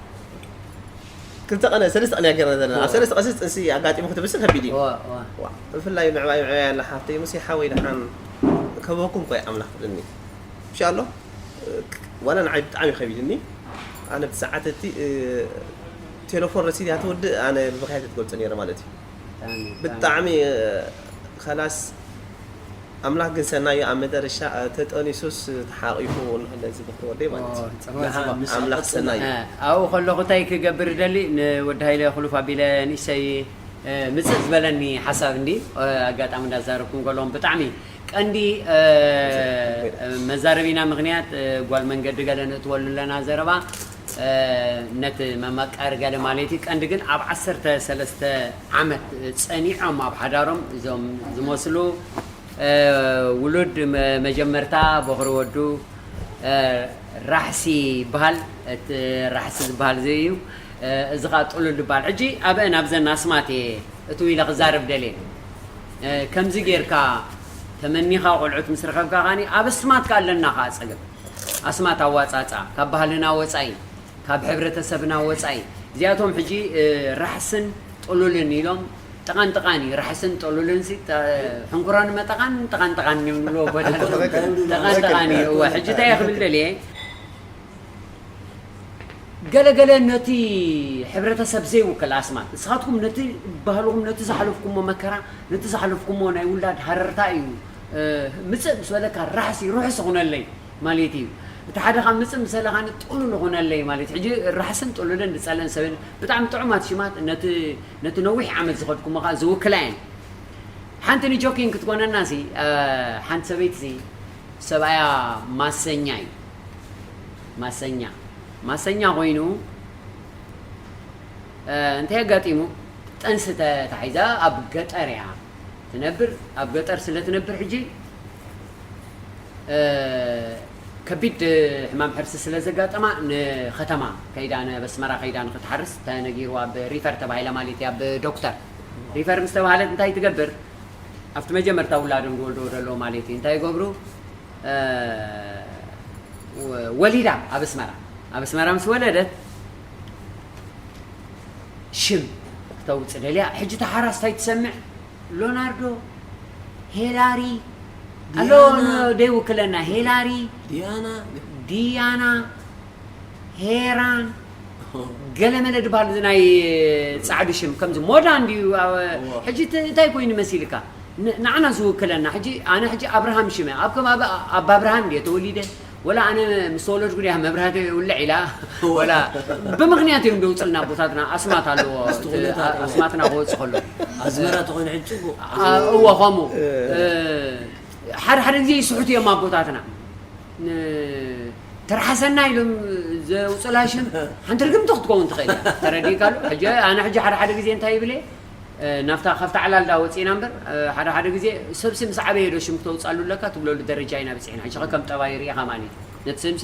ክልተ ቀነ፣ ሰለስተ ቀነ እያ ጌርና ዘለና። ኣብ ዋ። ሰለስተ ቀን ጥንሲ ኣጋጢሙ ክትብልሲ ከቢድ እዩ። ዋ፣ ዋ። ዋ። ብፍላይ ምዕባይ ምዕባይ ኣላ ሓፍተይ፣ ሙሴ ሓወይ ደሓን ከበኩም ኮይ ኣምላኽ ክብለኒ። ኢንሻኣሎ፣ ዋላ ንዓይ ብጣዕሚ ከቢድኒ። ኣነ ብቲ ሰዓት እቲ፣ እ፣ ቴሌፎን ረሲድ እያ ትወድእ፣ ኣነ ብብኽያት ትገልጾ ነይረ ማለት እዩ። ብጣዕሚ፣ ብጣዕሚ። ብጣዕሚ፣ እ፣ ከላስ ኣምላኽ ግን ሰናይ እዩ። ኣብ መደረሻ፣ እ፣ ተጠኒሱስ ተሓቂፉ እንሀለ እዚ በትሪ ወደይ ማለት እዩ። ኦ፣ ጽቡቅ፣ ጽቡቅ። ኣምላኽ ሰናይ እዩ። እ፣ ኣብኡ ከለኹ እንታይ ክገብር ደሊ፣ ንወዲ ሃይለ ክሉፍ ኣቢለ ንእሽተይ፣ እ፣ ምጽእ ዝበለኒ ሓሳብ እንዲ፣ እ፣ ኣጋጣሚ እንዳዛረብኩም ከለኹም ብጣዕሚ ቀንዲ፣ እ፣ መዛረቢና ምኽንያት፣ እ፣ ጓል መንገዲ ገለ ንእትወሉ ኣለና ዘረባ፣ እ፣ ነቲ መመቃሪ ገለ ማለት እዩ። ቀንዲ ግን ኣብ ዓሰርተ ሰለስተ ዓመት ጸኒዖም ኣብ ሓዳሮም እዞም ዝመስሉ፣ እ፣ ውሉድ መ-፣ መጀመርታ ቦኽሪ ወዱ፣ እ፣ ራሕሲ ይበሃል። እቲ ራሕሲ ዝበሃል እዚ እዩ። እ፣ እዚ ኸኣ ጥሉል ዝበሃል። ሕጂ ኣብአን ኣብዘን ኣስማት እየ እትው ኢለ ክዛረብ ደልየ። እ፣ ከምዚ ጌርካ ተመኒኻ ቆልዑት ምስ ረኸብካ ኸኣኒ ኣብ ኣስማት ከኣ ኣለና ኸኣ ጸገም። ኣስማት ኣዋጻጻ ካብ ባህልና ወጻኢ፣ ካብ ሕብረተሰብና ወጻኢ። እዚኣቶም ሕጂ፣ እ፣ ራሕስን ጥሉልን ኢሎም ጥቓን ጥቓን እዩ። ራሕስን ጥሉልን ሲ፣ ተ-፣ ሕንኩሮ ንመጠቓን ጥቓን ጥቓን እዮም ንብሎ ወዳት። ጥቓን ጥቓን እዩ። እወ፣ ሕጂ እንታይ እየ ክብል ደልየ? ገለ ገለ ነቲ ሕብረተሰብ ዘይውክል ኣስማት፣ ንስኻትኩም ነቲ ባህልኹም፣ ነቲ ዝሓለፍኩሞ መከራ፣ ነቲ ዝሓለፍኩሞ ናይ ውላድ ሃረርታ እዩ፣ እ፣ ምጽእ ምስ በለካ ራሕሲ፣ ርሑስ ኹነለይ ማለት እዩ። እቲ ሓደ ካብ ምጽእ ምስ በለኻኒ ጥሉል ኹነለይ ማለት እዩ። ሕጂ ራሕስን ጥሉልን ዝጸልእን ሰብን ብጣዕሚ ጥዑማት ሽማት ነቲ፣ ነቲ ነዊሕ ዓመት ዝኸድኩሞ ኸኣ ዝውክላ እየን። ሓንቲ ንጆኪንግ ክትኮነና ሲ፣ እ፣ ሓንቲ ሰበይቲ ሲ፣ ሰብኣያ ማሰኛ እዩ። ማሰኛ። ማሰኛ ኮይኑ፣ እ፣ እንታይ ኣጋጢሙ? ጥንሲ ተታሒዛ ኣብ ገጠር እያ ትነብር። ኣብ ገጠር ስለ ትነብር ሕጂ፣ እ፣ ከቢድ ሕማም ሕርሲ ስለ ዘጋጠማ ንኸተማ ከይዳ፣ ናብ ኣስመራ ከይዳ ንክትሓርስ ተነጊርዋ፣ ብሪፈር ተባሂላ ማለት እያ፣ ብዶክተር። ሪፈር ምስ ተባሃለት እንታይ ትገብር? ኣብቲ መጀመርታ ውላዶም ዝወልድዎ ዘለዉ ማለት እዩ። እንታይ ይገብሩ? እ፣ ወ-፣ ወሊዳ ኣብ ኣስመራ። ኣብ ኣስመራ ምስ ወለደት ሽም ክተውጽእ ደልያ። ሕጂ እታ ሓራስ እንታይ ትሰምዕ? ሎናርዶ፣ ሄላሪ፣ ኣሎ ዲያና። ን-፣ ደይውክለና። ሄላሪ፣ ዲያና። ዲያና፣ ሄራን፣ ገለመለ ድበሃሉ ናይ ጻዕዱ ሽም፣ ከምዚ ሞዳ እንድዩ። ኣብ-፣ እዋ። ሕጂ እቲ እንታይ ኮይኑ መሲልካ? ን-፣ ንዓና ዝውክለና። ሕጂ ኣነ ሕጂ ኣብርሃም ሽመ፣ ኣብ ከባቢ ኣባ ኣብርሃም ድየ ተወሊደ? ወላ ኣነ ምስ ተወለድኩ ድያ መብራህቲ ውልዕ ኢላ? እዋ። ወላ ብምኽንያት እዮም ደውፅልና ኣቦታትና፣ ኣስማት ኣለዎ። ምስ ተወለደ እቲ ኣስማትና ክወፅእ ከሎ። ኣዝመራ ተኾይኑ ሕጂ ጽቡቕ። ኣ-፣ እዎ፣ ከምኡ። እ። እ፣ ሓደ ሓደ ግዜ ይስሕቱ እዮም ኣቦታትና። ን-፣ ተርሓሰና ኢሎም ዘውፅላ ሽም ሓንቲ ርግምቲ ክትከውን ትኽእል እያ። ተረዲእካ ኣሎ? ሕጂ ኣነ ሕጂ ሓደ ሓደ ግዜ እንታይ ይብል እየ? እ፣ ናብታ፣ ካብታ ዕላልዳ ወፂእና እምበር፣ እ፣ ሓደ ሓደ ግዜ ሰብሲ ምስ ዓበየ ዶ ሽም ክተውፅኣሉ ኣለካ ትብለሉ ደረጃ ኢና በፂሕና። ሕጂ ኸ ከም ጠባዩ ርኢኻ ማለት እዩ። ነቲ ሰብሲ፣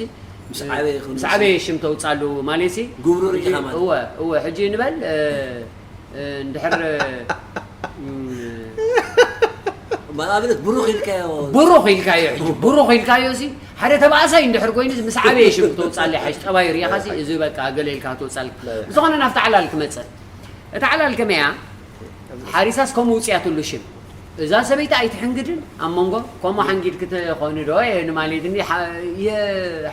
ምስ እ፣ ዓበየ ከም ምስ ዓበየ ሽም ተውፅኣሉ ማለት ሲ፣ ግብሩ ርኢኻ ማለት እዩ። እወ፣ እወ፣ ሕጂ ንበል፣ እ፣ እ፣ እንድሕር፣ እ፣ ም፣ ንኣብነት ብሩኽ ኢልካዮ። ብሩኽ ኢልካዮ፣ ሕጂ ብሩኽ ኢልካዮ ሲ፣ ሓደ ተባእሳይ እንድሕር ኮይኑ ምስ ዓበየ ሽም ክተውፅኣሉ ሓይሽ ጠባዩ ርኢኻ ሲ፣ እዚ በቃ ገለ ኢልካ ክትወፅኣሉ። ብዝኾነ ናብታ ዕላል ክመፅእ። እታ ዕላል ከመይ እያ? ሓሪሳስ ከምኡ ውፅያትሉ ሽም። እዛ ሰበይቲ ኣይትሕንግድን ኣብ መንጎ፣ ከምኡ ሓንጊድ ክትኾኒ ዶ? የ-፣ ንማለት እንዲ ሓ-፣ የ-፣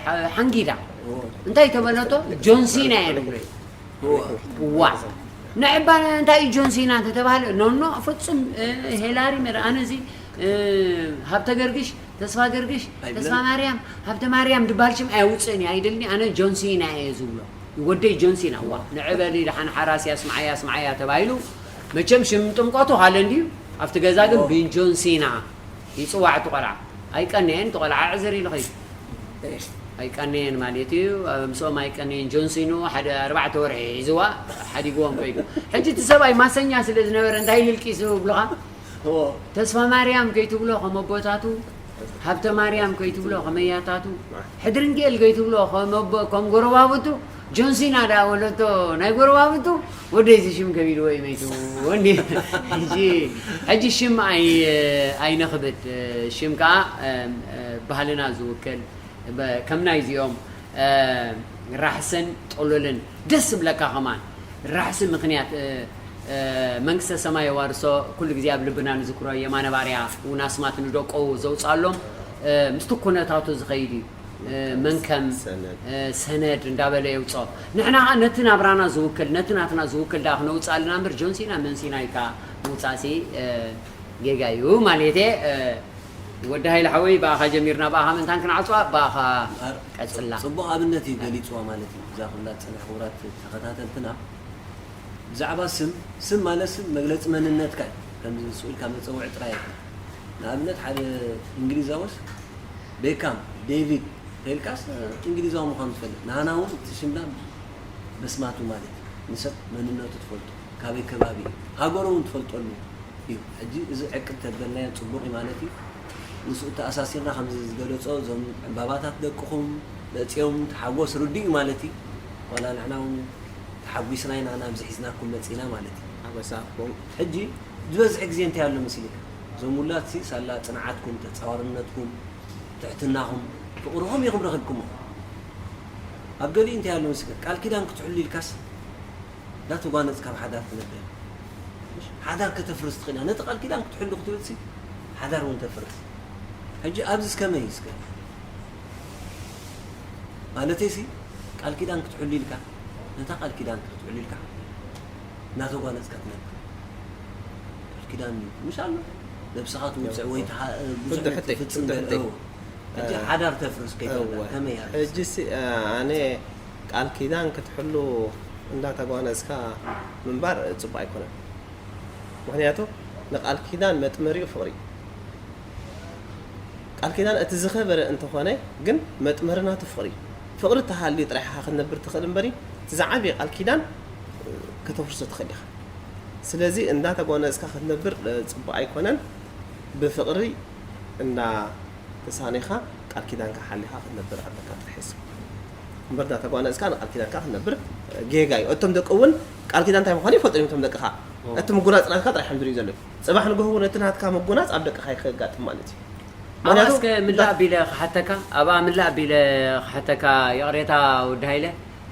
ሓ-፣ ሓንጊዳ። እዎ። እንታይ ተበለቶ? ጆንሲና እየ ዝብሎ እዩ። እዎ። ዋ። ንዕባ እንታይ እዩ ጆንሲና እንተተባህለ? ኖ፣ ኖ፣ ፍጹም፣ እ፣ ሄላሪ መር-፣ ኣነ እዚ፣ እ፣ ሃብተ ገርግሽ፣ ተስፋ ገርግሽ፣ ኣይብለን። ተስፋ ማርያም፣ ሃብተ ማርያም ድበሃል ሽም ኣየውፅእን እየ፣ ኣይደልኒ፣ ኣነ ጆንሲና እየ ዝብሎ። ወደይ ጆንሲና፣ ዋ፣ ንዕበሊ ደሓን ሓራስ እያ፣ ስምዓያ፣ ስምዓያ ተባሂሉ። መቸም ሽም ጥምቀቱ ሃለ እንድዩ። ኣብቲ ገዛ ግን ብንጆንሲና ይፅዋዕ እቲ ቆልዓ። ኣይቀነየን፣ እቲ ቆልዓ ዕዝር ኢሉ ኸይዱ። ኣይቀነየን ማለት እዩ። ኣብ ምስኦም ኣይቀነየን። ጆንሲኑ ሓደ ኣርባዕተ ወርሒ ሒዝዋ ሓዲግዎም ከይዱ። ሕጂ እቲ ሰብኣይ ማሰኛ ስለ ዝነበረ እንታይ ኢሉ ልቂሱ ይብሉኻ? ተስፋ ማርያም ከይትብሎ ከም ኣቦታቱ፣ ሃብተ ማርያም ከይትብሎ ከም ኣያታቱ፣ ሕድርንጌል ከይትብሎ ከም ኣቦ-፣ ከም ጎረባብቱ፣ ጆንሲና ደኣ ወለቶ ናይ ጎረባብቱ፣ ወደይ እዚ ሽም ከቢድዎ እዩ መይቱ። ወንዲ ሕጂ፣ ሕጂ ሽም ኣይ-፣ ኣይነኽብድ። ሽም ከኣ፣ እ፣ እ፣ ባህልና ዝውክል፣ በ-፣ ከም ናይዚኦም፣ እ፣ ራሕስን ጥሉልን ደስ ዝብለካ ከማን። ራሕሲ ምኽንያት፣ እ፣ እ፣ መንግስተ ሰማይ የዋርሶ፣ ኩሉ ግዜ ኣብ ልብና ንዝክሮ የማነ ባርያ እውን ኣስማት ንደቆ ዘውፅኣሎም፣ እ፣ ምስቲ ኩነታቱ ዝኸይድ እዩ። እ፣ መንከም፣ ሰነድ። እ፣ ሰነድ እንዳበለ የውፅኦ። ንሕና ኸዓ ነቲ ናብራና ዝውክል፣ ነቲ ናትና ዝውክል ደኣ ክነውፅእ ኣለና እምበር፣ ጆንሲና መንሲና ኢልካ ምውፃእሲ፣ እ፣ ጌጋ እዩ ማለት እየ። እ፣ ወዲ ሃይለ ሓወይ፣ ብኣኻ ጀሚርና፣ ብኣኻ ምእንታን ክንዓፅዋ፣ ብኣኻ እምበኣር ቀፅላ። ፅቡቕ ኣብነት እዩ ገሊፅዋ ማለት እዩ። እዛ ኩላ ዝፀንሐ ክቡራት ተኸታተልትና፣ ብዛዕባ ስም፣ ስም ማለት ስም መግለፂ መንነትካ እዩ። ከምዚ ስቕ ኢልካ መፀውዒ ጥራይ ኣይኮነን። ንኣብነት ሓደ እንግሊዛዎስ ቤካም፣ ዴቪድ ተልካስ እንግሊዛዊ ምዃኑ ትፈልጥ። ንሃና እውን እቲ ሽምና በስማቱ ማለት እዩ። ንሰብ መንነቱ ትፈልጦ፣ ካበይ ከባቢ እዩ፣ ሃገሩ እውን ትፈልጠሉ እዩ። ሕጂ እዚ ዕቅድ ተበልናዮ ጽቡቕ እዩ ማለት እዩ። ምስኡ ተኣሳሲርና ከምዚ ዝገለጾ እዞም ዕምባባታት ደቅኹም መጺኦም ተሓጎስ ርዱእ እዩ ማለት እዩ። ዋላ ንሕና እውን ተሓጒስና ኢና ናብዚ ሒዝናኩም መጺና ማለት እዩ። ሓጎሳኩም። ሕጂ ዝበዝሕ ግዜ እንታይ ኣሎ መሲልካ? እዞም ውላድሲ ሳላ ጽንዓትኩም፣ ተጻዋርነትኩም፣ ትሕትናኹም፣ ፍቕርኹም ኢኹም ረኺብኩሞ። ኣብ ገሊኡ እንታይ ኣሎ መሲልካ? ቃል ኪዳን ክትሕሉ ኢልካስ እንዳተጓነጽካ ኣብ ሓዳር ትነብር። ሓዳር ከተፍርስ ትኽእል ኢኻ። ነቲ ቃል ኪዳን ክትሕሉ ክትብልሲ ሓዳር እውን ተፍርስ። ሕጂ ኣብዚስ ከመይ እስከ? ማለተይሲ ቃል ኪዳን ክትሕሉ ኢልካ ነታ ቃል ኪዳን ክትሕሉ ኢልካ እናተጓነጽካ ትነብር። ቃል ኪዳን እዩ። ምሽ ኣሎ ነብስኻ ትውፅዕ ወይ ትሃ-፣ ብዙሕ ፍትሕ፣ ትፍጽም ፍትሕ። ገለ-፣ እዎ። ሕጂ እ። ሓዳር ተፍርስ ከይትረዳ እወ። ከመይ እያ? ሕጂ ሲ-፣ እ፣ ኣነ ቃል ኪዳን ክትሕሉ እንዳተጓነጽካ ምንባር ጽቡቅ ኣይኮነን። ምኽንያቱ ንቃል ኪዳን መጥመሪኡ ፍቕሪ እዩ። ቃል ኪዳን እቲ ዝኸበረ እንተኾነ ግን መጥመሪ ናቱ ፍቕሪ እዩ። ፍቕሪ ተሃልዩ ጥራሕ ኢኻ ክትነብር ትኽእል እምበሪ እቲ ዝዓበየ ቃል ኪዳን ከተፍርሶ ትኽእል ኢኻ። ስለዚ እንዳተጓነጽካ ክትነብር፣ እ፣ ጽቡቕ ኣይኮነን። ብፍቕሪ እንዳ ተሳኒኻ ቃል ኪዳንካ ሓሊኻ ክትነብር ኣለካ ጥራሕ እዩ። እምበር እንዳተጓነጽካ ንቃል ኪዳንካ ክትነብር ጌጋ እዩ። እቶም ደቂ እውን ቃል ኪዳን እንታይ ምዃኑ ይፈልጡ እዮም እቶም ደቅኻ። ኦ። እቲ ምጉናጽ ናትካ ጥራሕ እዮም ዝርእዩ ዘለዉ። ጽባሕ ንግሆ እውን እቲ ናትካ ምጉናጽ ኣብ ደቅኻ ከጋጥም ማለት እዩ። ኣብኣ ምኽንያቱ እስከ ምላእ ኣቢለ ክሓተካ፣ ኣብኣ ምላእ ኣቢለ ክሓተካ፣ ይቕሬታ ወዲ ሃይለ፣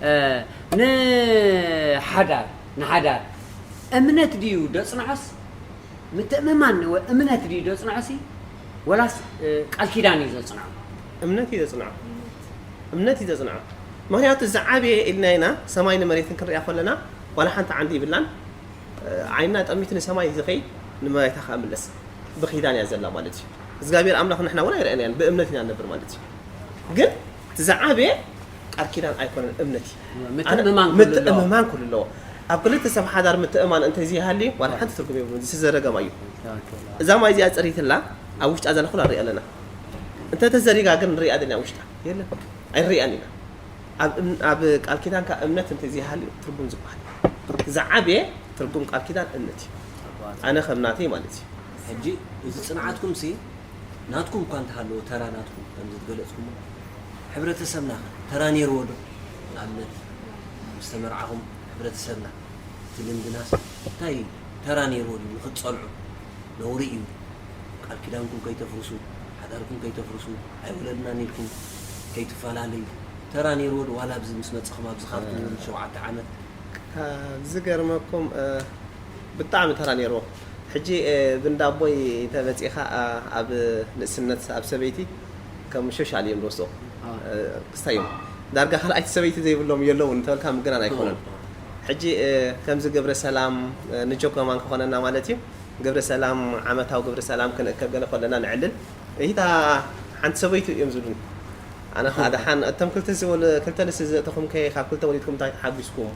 እ፣ ንሓዳር፣ ንሓዳር እምነት ድዩ ደጽንዖስ? ምትእምማን ወይ እምነት ድዩ ዘጽንዖሲ? ወላስ፣ እ፣ ቃል ኪዳን እዩ ዘጽንዖ? እምነት እዩ ዘጽንዖ። እምነት እዩ ዘጽንዖ። ምኽንያቱ ዝዓበየ ኢልና ኢና ሰማይ ንመሬትን ክንሪኣ ከለና ዋላ ሓንቲ ዓንዲ ይብላን። እ፣ ዓይንና ጠሚቱ ንሰማይ ዝኸይድ ንመሬታ ከኣ ምለስ ብኪዳን እያ ዘላ ማለት እዩ። እግዚኣብሔር ኣምላኽ ንሕና እውን ኣይረኣናያን፣ ብእምነት ኢና ንነብር ማለት እዩ። ግን እቲ ዝዓበየ ቃል ኪዳን ኣይኮነን፣ እምነት እዩ። ምትእምማን ኣነ-፣ ኩሉ ኣለዎ። ምትእምማን ኩሉ ኣለዎ። ኣብ ክልተ ሰብ ሓዳር ምትእምማን እንተዘይሃልዩ፣ ዋላ ሓንቲ ትርጉም የብሉን። እዚ ዘረገማ እዩ። ትክክል። እዛ ማይ እዚኣ ጸሪትላ፣ ኣብ ውሽጣ ዘላ ኩላ ንሪኣ ኣለና። እንተ ተዘሪጋ ግን ንሪኣ ዘለና ውሽጣ? የለን። ኣይንሪኣን ኢና። ኣብ እም-፣ ኣብ ቃል ኪዳንካ እምነት እንተዘይሃልዩ ትርጉም ዝበሃል። ዝዓበየ ትርጉም ቃል ኪዳን እምነት እዩ። ኣነ ከም ናተይ ማለት እዩ። ሕጂ እዚ ጽንዓትኩም ሲ ናትኩም እኳ እንተሃለዎ፣ ተራ ናትኩም ከም ዝገለጽኩሞ፣ ሕብረተሰብና ከ ተራ ነይርዎ ዶ? ንኣብነት ምስ ተመርዓኹም፣ ሕብረተሰብና እቲ ልምድናስ እንታይ ተራ ነይርዎ ድዩ ንኽትጸንዑ? ነውሪ እዩ። ቃል ኪዳንኩም ከይተፍርሱ፣ ሓዳርኩም ከይተፍርሱ፣ ኣይወለድናን ኢልኩም ከይትፈላለዩ ተራ ነይርዎ ዶ? ዋላ ኣብዚ ምስ መጻኹም ኣብዚ ካብቲ እ። ሸውዓተ ዓመት? ካብ ዝገርመኩም፣ እ፣ ብጣዕሚ ተራ ነይርዎ። ሕጂ፣ እ፣ ብንዳቦይ ተመጺኻ፣ እ፣ ኣብ ንእስነት ኣብ ሰበይቲ ከም ሾሻል እዮም ዝወስድዎ። አ። እ፣ ክስታይ እዮም። ዳርጋ ካልኣይቲ ሰበይቲ ዘይብሎም የለውን እንተበልካ ምግናን ኣይኮነን። ኦ። ሕጂ፣ እ፣ ከምዚ ግብረ ሰላም፣ እ፣ ንጆ ከማን ክኾነና ማለት እዩ። ግብረ ሰላም፣ ዓመታዊ ግብረ ሰላም ክንእከብ ገለ ከለና ንዕልል። እሂታ ሓንቲ ሰበይቱ እዮም ዝብሉኒ። ኣነ ኸኣ ደሓን እቶም ክልተ ዝወለ-፣ ክልተ ንስቲ ዘእተኹም ከ ካብ ክልተ ወሊድኩም እንታይ ተሓጒስኩም?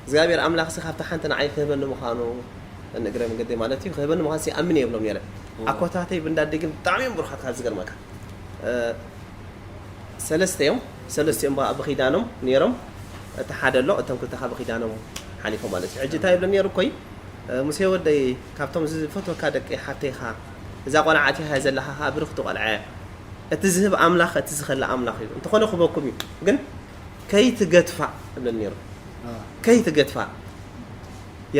እግዚኣብሔር ኣምላኽሲ ካብታ ሓንቲ ንዓይ ክህበኒ ምዃኑ ንእግረ መንገደይ ማለት እዩ ክህበኒ ምዃን ሲኣምን እየ ብሎም ነይረ። ኣኮታተይ ብንዳደይ ግን ብጣዕሚ እዮም ብሩኻት ካብ ዝገርመካ። ሰለስተ እዮም ሰለስቲኦም ብኪዳኖም ነይሮም። እቲ ሓደ ኣሎ እቶም ክልተ ካብ ኪዳኖም ሓሊፎም ማለት እዩ። ሕጂ እንታይ ይብለኒ ነይሩ እኮይ፣ ሙሴ ወደይ ካብቶም ዝፈትወካ ደቂ ሓፍተይኻ እዛ ቆልዓ ኣቲኻ ዘለኻ ከዓ ብርኽቲ ቆልዓ እያ። እቲ ዝህብ ኣምላኽ እቲ ዝኸልእ ኣምላኽ እዩ። እንተኾነ ክበኩም እዩ ግን ከይትገትፋ እብለኒ ነይሩ። ከይትገትፋ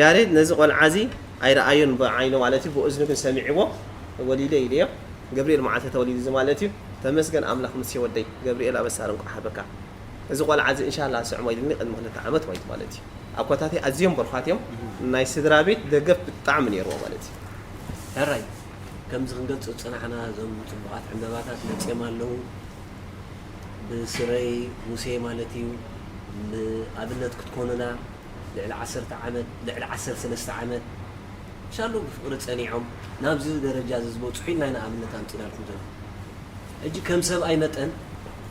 ያሬድ ነዚ ቆልዓ እዚ ኣይረኣዮን ብዓይኑ ማለት እዩ ብእዝኑ ግን ሰሚዕዎ ወሊደ ኢለዮ። ገብርኤል መዓልቲ ተወሊዱ እዚ ማለት እዩ። ተመስገን ኣምላኽ ምስ ወደይ ገብርኤል ኣበሳር እንቋ ሓበካ። እዚ ቆልዓ እዚ እንሻላ ስዕሞ ኢልኒ ቅድሚ ክልተ ዓመት ዋይት ማለት እዩ። ኣኮታተይ ኣዝዮም በርኳት እዮም። ናይ ስድራ ቤት ደገፍ ብጣዕሚ ነይርዎ ማለት እዩ። ሕራይ ከምዚ ክንገልፅ ዝፅናሕና እዞም ፅቡቓት ዕምበባታት መፅኦም ኣለዉ። ብስረይ ሙሴ ማለት እዩ። ንኣብነት ክትኮኑና ልዕሊ ዓሰርተ ዓመት ልዕሊ ዓሰርተ ሰለስተ ዓመት ሻሉ ብፍቅሪ ፀኒዖም ናብዚ ደረጃ እዚ ዝበፅሑ ኢልና ኢና ኣብነት ኣምፂናልኩም ዘሎ። ሕጂ ከም ሰብኣይ መጠን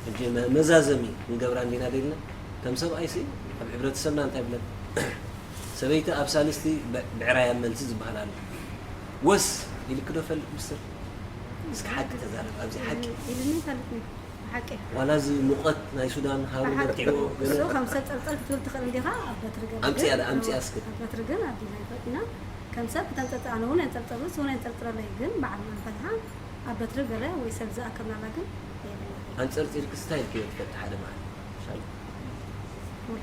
ሕጂ መ- መዛዘሚ ንገብራ እንዲና ደልና ከም ሰብኣይ ሲ ኣብ ሕብረተሰብና እንታይ ብለን ሰበይቲ ኣብ ሳልስቲ ብ- ብዕራይ ኣብ መልሲ ዝበሃል ኣሎ። ወስ ኢልክዶ ፈልጥ ምስር እስኪ ሓቂ ተዛረብ ኣብዚ ሓቂ ኢልኒ ይፈልጥኒ ብሓቂ ዋላ እዚ ሙቐት ናይ ሱዳን ሃሩ ብሓቂ መርቲዕዎ ገለ እሱ ከም ሰብ ፀርፀር ክትብል ትኽእል እንዲኻ ኣብ በትሪ ገለ ኣምፅያ ግን- ኣምፅያ እስኪ ኣብ በትሪ ግን ኣዲና ይፈጥና ከም ሰብ ክተንፀርፅር ኣነ እውን የንፀርፀሩ እሱ እውን የንፀርፅረለይ ግን በዓል መንፈትሓ ኣብ በትሪ ገለ ወይ ሰብ ዝኣከብናላ ግን የብለይ ኣንፀርፂርክስ እንታይ ኢልክዮ ትፈልጥ ሓደ መዓልቲ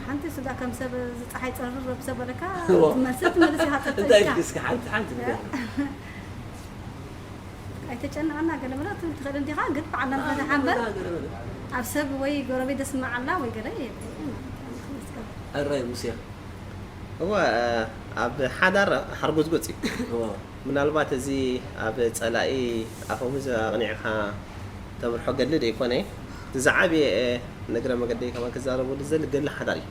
ሓንቲ ስጋ ከም ሰብ ዝፀሓይ ፀርር ረብ ሰብ በለካ እዎ። ትመልሰ ትመልስ ኢኻ እንታይ ጠጠልካ ኢልኪ እስኪ ሓንቲ ሓንቲ ንገርና። ኣይተጨንቐና ገለ መለ ትብል ትኽእል እንዲኻ ግን በዓልና ንፈትሓ እምበር ገለ መለ። ኣብ ሰብ ወይ ጎረቤት ዘስምዓላ ወይ ገለ የብለይ ማለት እዩ። ኣራይ ሙሴ እወ ኣብ ሓዳር ሓርጎፅጎፅ እዩ። እዎ። ምናልባት እዚ ኣብ ፀላኢ ኣፈሙዝ ኣቕኒዕኻ ተምርሖ ገድሊ ደይኮነ፣ እቲ ዝዓበየ እግረ መገደይ ከማን ክዛረበሉ ዝደሊ ገድሊ ሓዳር እዩ።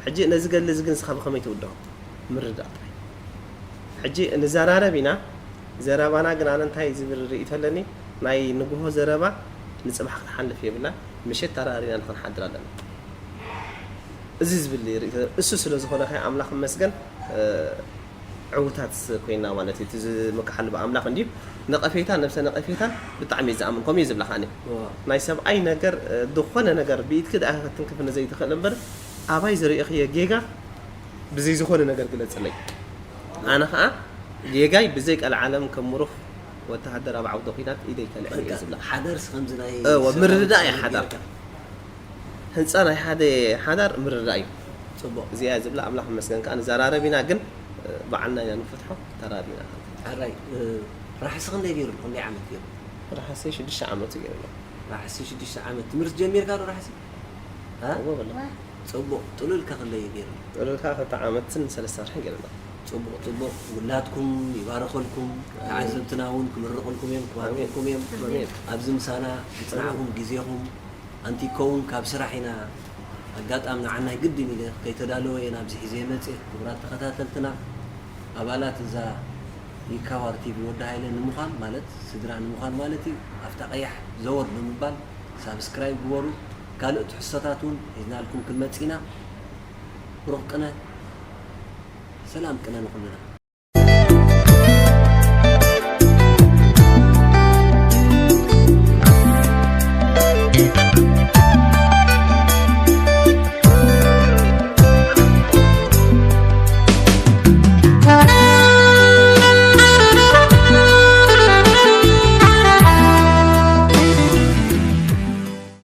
ሕጂ ነዚ ገድሊ እዚ ግን ንስኻ ብኸመይ ትውድኦ? ምርዳእ ጥራይ። ሕጂ ንዘራረብ ኢና፣ ዘረባና ግን ኣነ እንታይ ዝብል ርእይቶ ኣለኒ፣ ናይ ንግሆ ዘረባ ንፅባሕ ክትሓልፍ የብላ፣ ምሸት ተራሪና ንክንሓድር ኣለና። እዚ ዝብል ርእይቶ እሱ ስለ ዝኾነ ከ ኣምላኽ ይመስገን። ዕውታት ኮይና ማለት እዩ። እቲ ዝምክሓሉ ብኣምላኽ እንድዩ። ነቐፌታ ነብሰ ነቐፌታን ብጣዕሚ እየ ዝኣምን። ከምኡ እየ ዝብላ ከኣኒ። ናይ ሰብኣይ ነገር ዝኾነ ነገር ብኢድኪ ደኣ ክትንክፍ ንዘይትኽእል እምበር ኣባይ ዝርእኽዮ ጌጋ ብዘይ ዝኾነ ነገር ግለፅለይ። ኣነ ከዓ ጌጋይ ብዘይ ቀልዓለም ከም ምሩኽ ወተሃደር ኣብ ዓውደ ኲናት ኢደይ ከልዕል እየ ዝብላ። ሓዳርስ ከምዚ ናይ እወ፣ ሰብ ምርድዳእ እዩ ሓዳር ሓዳር። ጌርካ። ህንፃ ናይ ሓደ ሓዳር ምርዳእ እዩ። ፅቡቕ እዚኣ ዝብላ ኣምላኽ ይመስገን ከዓ ንዘራረብ ኢና ግን ባዕልና ኢና ንፈትሖ ተራሪብና። ሕራይ እ፣ ራሕሲ ክንደይ ገይሩ ኣሎ ክንደይ ዓመት ገይሩ ራሕሲ ሽዱሽተ ዓመቱ ገይሩ ኣሎ። ራሕሲ ሽዱሽተ ዓመት ትምህርቲ ጀሚርካ ዶ ራሕሲ እ? እዎ በሎ። ፅቡቕ ጥሉል ከክለይ ገይሩ ጥሉልካ ክልተ ዓመትን ሰለስተ ወርሕን ገይሩ ኣሎ። ፅቡቕ ፅቡቕ ውላድኩም ይባረኸልኩም ተዓዘብትና እውን ክምርቕልኩም እዮም ክባርኸልኩም እዮም ኣሜን። ኣብዚ ምሳና ዝፅናዕኹም ግዜኹም ኣንቲኮውን ካብ ስራሕ ኢና ኣጋጣሚ ንዓናይ ግድን ኢለ ከይተዳለወ እየ ናብዚ ሒዘ መፅእ ክቡራት ተኸታተልትና ኣባላት እዛ ይካዋር ቲቪ ወዲ ሃይለ ንምዃን ማለት ስድራ ንምዃን ማለት እዩ ኣብታ ቀያሕ ዘወር ብምባል ሳብስክራይብ ግበሩ ካልእ ትሕዝቶታት እውን ሒዝናልኩም ክንመፅእ ኢና ብሩኽ ቅነ ሰላም ቅነ ንኩልና